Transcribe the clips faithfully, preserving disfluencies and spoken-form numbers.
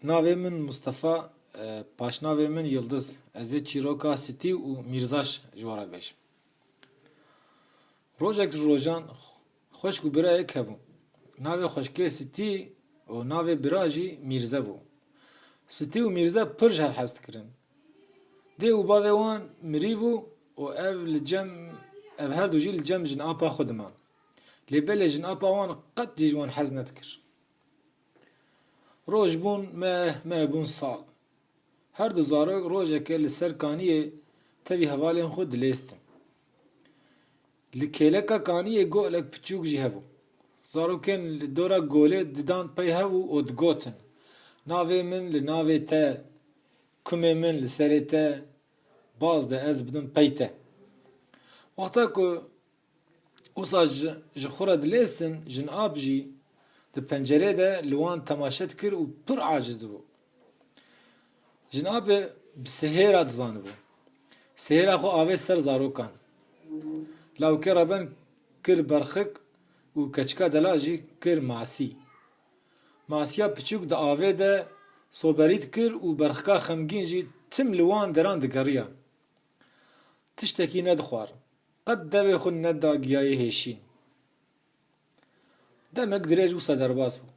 Navê min Mustafa, e, paşnavê min Yildiz. Ez ê çîroka Sitî û Mîrzaş ji we re bêjim. Rojek ji rojan xweşk û birayek hebû. Navê xweşkê Sitî û navê bira jî Mîrze bû. Sitî û Mîrze pir ji hev hez dikirin. Dê û bavê wan mirî bû û ev li cem, ev her du jî li cem jinapa xwe diman. Lê belê jinapa wan qet jî ji wan hez nedikir. Roj bûn meh, meh bûn sal. Her du zarok rojeke li ser kaniyê tevî hevalên xwe dilêstin. Li kêleka kaniyê golek piçûk jî hebû. Zarokên li dora golê didan pey hev û digotin, "Navê min li navê te, kumê min li serê te, baz de ez bidim pey te." Wexta ku Wisa ji, ji xwe re dilêstin, jinap jî di pencerê de li wan temaşe dikir û pir aciz bû. Jinapê bi sihêra dizanibû. Sihêra xwe avê ser zarokan. Lawikê reben kir berxik û keçika delal jî kir masî. Masiya piçûk di avê de soberî dikir û berxika xemgîn jî tim li wan deran digeriya. Tiştekî nedixwar. Qet devê xwe neda giyayê hêşîn. Demek dirêj wisa derbas bû.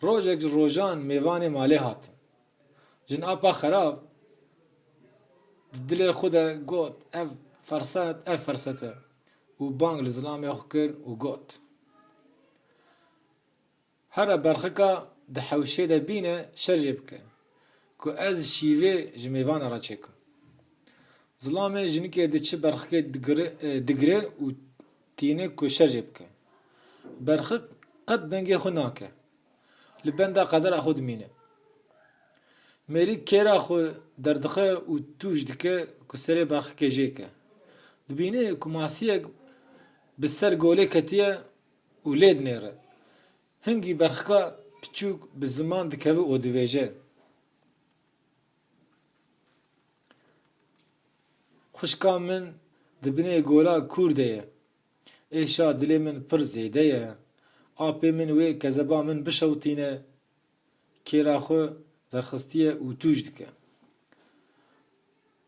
Rojek ji rojan mêvanê malê hatin. Jinapa xerab di dilê xwe de got, "Ev ferset, ev ferset e." Û bang li zilamê xwe kir û got, "Here berxika di hewşê de bîne şerjê bike, ku ez şîvê ji mêvana re çêkim." Zilamê jinikê diçi berxikê digire, e, digire û tîne ku şerjê bike. Berxik qet dengê xwe nake. Li benda qedera xwe dimîne. Mêrik kêra xwe derdixe û tûj dike ku serê berxikê jêke. Dibîne ku masiyek bi ser golê ketiye û lê dinêre. Hingî berxika piçûk bi ziman dikeve û dibêje, "Xwişka min di binê gola kûr de ye. Êşa dilê min pir zêde ye. Apê min wê kezeba min bişewtîne." Kêra xwe derxistiye û tûj dike.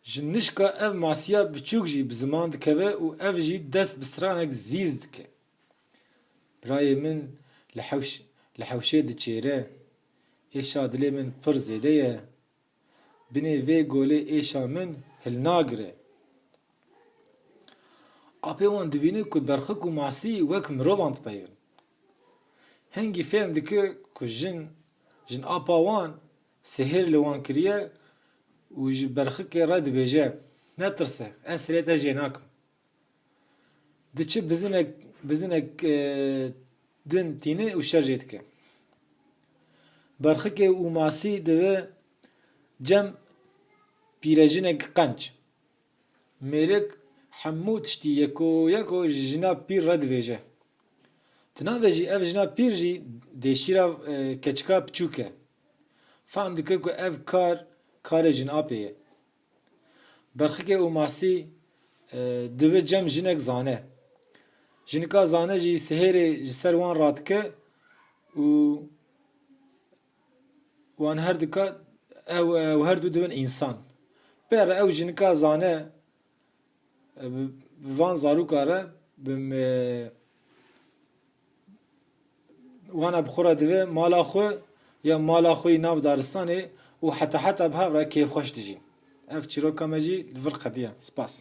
Ji nişka ev masiya biçûk jî bi ziman dikeve û ev jî dest bi stranek zîz dike. "Birayê min li hewş-, li hewşê diçêre. Êşa dilê min pir zêde ye. Binê vê golê êşa min hilnagire." Apê wan dibîne ku berxik û masî wek mirovan dipeyivin. Hingî fêm dike ku jin, jinapa wan sihêr li wan kiriye û ji berxikê re dibêje, "Netirse, ez serê te jê nakim." Diçe bizinek, bizinek, e, din tîne û şerjê dike. Berxikê û masî dibe cem pîrejinek qenc. Mêrik hemû tiştî yeko yeko ji jina pîr re dibêje. Ti nabêjî ev jina pîr jî dêşîra, e, keçika piçûk e. Fehm dike ku ev kar, karê jinapê ye. Berxikê û masî, e, dibe cem jinek zane. Jinika zane jî sihêrê ji ser wan radike û wan her dika ew, ew her du dibin însan. Pê re ew jinika zane, e, bi, bi van zaroka re bi me-, wana bi xwe re divê mala xwe ya mala xwe yî nav daristanê û heta heta bi hev re kêfxweş dijîn. Ev çîroka me jî li vir qediya. Spas.